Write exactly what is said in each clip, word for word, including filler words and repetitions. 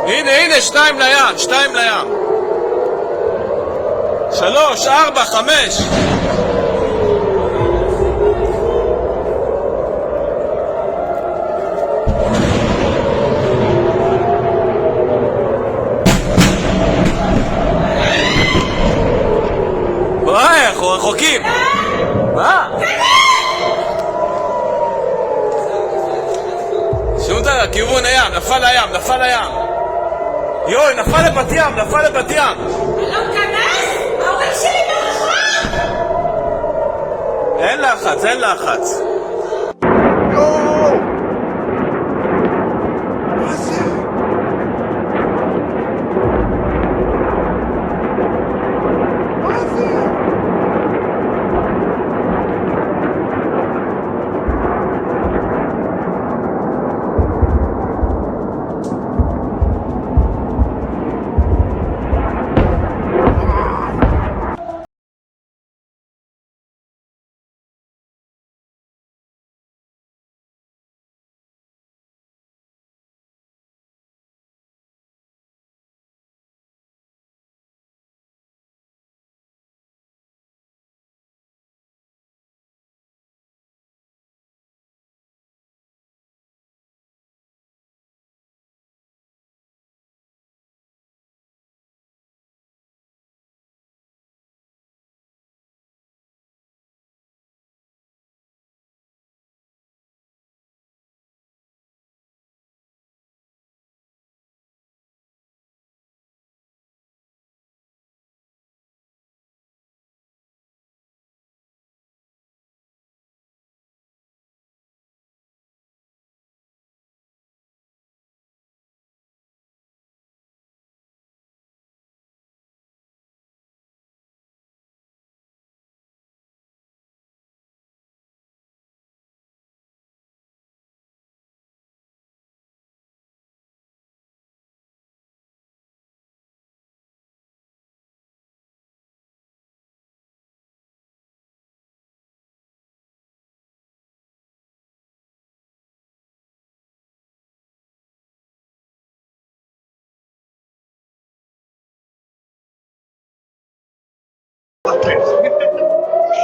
הנה, הנה, שתיים לים, שתיים לים. שלוש, ארבע, חמש. וואי, אנחנו רחוקים. מה? שום דבר, כיוון הים, נפל לים, נפל לים. יואי, נפל לבת ים, נפל לבת ים. אלון, כנס, ההורים שלי ברחוב! אין לחץ, אין לחץ.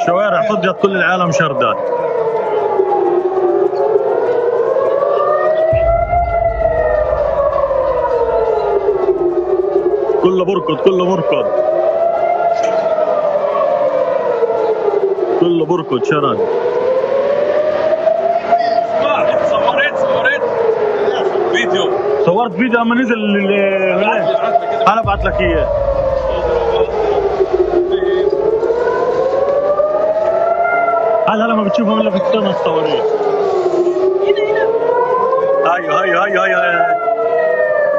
الشوارع فضيت، كل العالم شردت. كله بركض، كله بركض. كله بركض، شرد. صورت، صورت فيديو. صورت فيديو أما نزل ال-، ال-، أنا بعت لك إياه. هلا، هلا، ما بتشوفهم إلا في السما الصواريخ. هاي، هاي، هاي، هاي، هاي.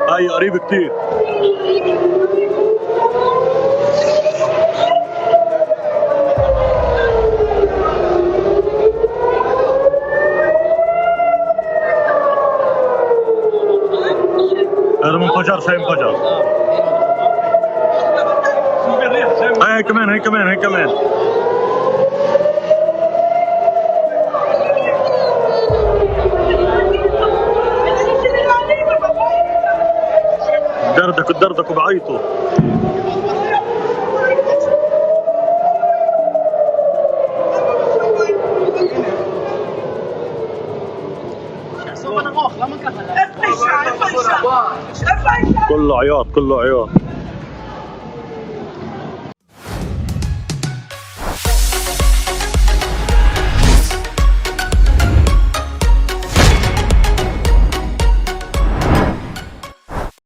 هاي قريب كتير. هذا منفجر، شيء انفجر. هاي كمان، هاي كمان، هاي كمان. دردك، دردك بعيطوا. كله عياط، كله عياط.